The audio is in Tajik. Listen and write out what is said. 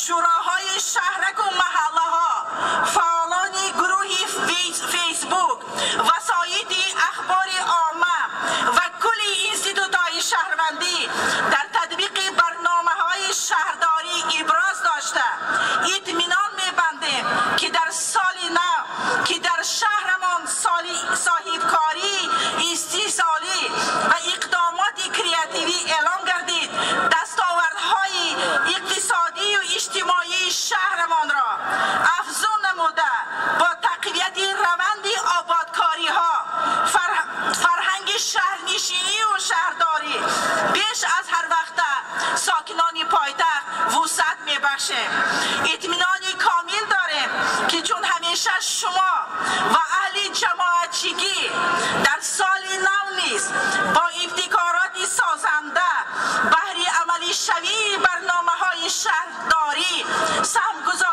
Шӯроҳои шаҳраку маҳаллаҳо, фаъолони гурӯҳи Фейсбук, васоити ахбори омма ва кулли институтҳои шаҳрвандӣ дар татбиқи барномаҳои шаҳрдорӣ иброз дошта, итминон мебандем, ки дар соли нав, ки дар шаҳрамон соли соҳибкорӣ, истисолӣ ва иқдомоти креативӣ эълон гардид, дастовардҳои иқтисодию иҷтимоии шаҳрамонро афзун намуда, бо тақвияти раванди ободкориҳо, фарҳанги шаҳрнишинию шаҳрдорӣ беш аз ҳар вақта сокинони пойтахт вусъат мебахшем. Итминони комил дорем, ки чун ҳамеша шумо ва аҳли ҷамоатчигӣ дар соли нав низ бо ибтикороти созанда баҳри амалишавии барномаҳои шаҳрдорӣ саҳмгузор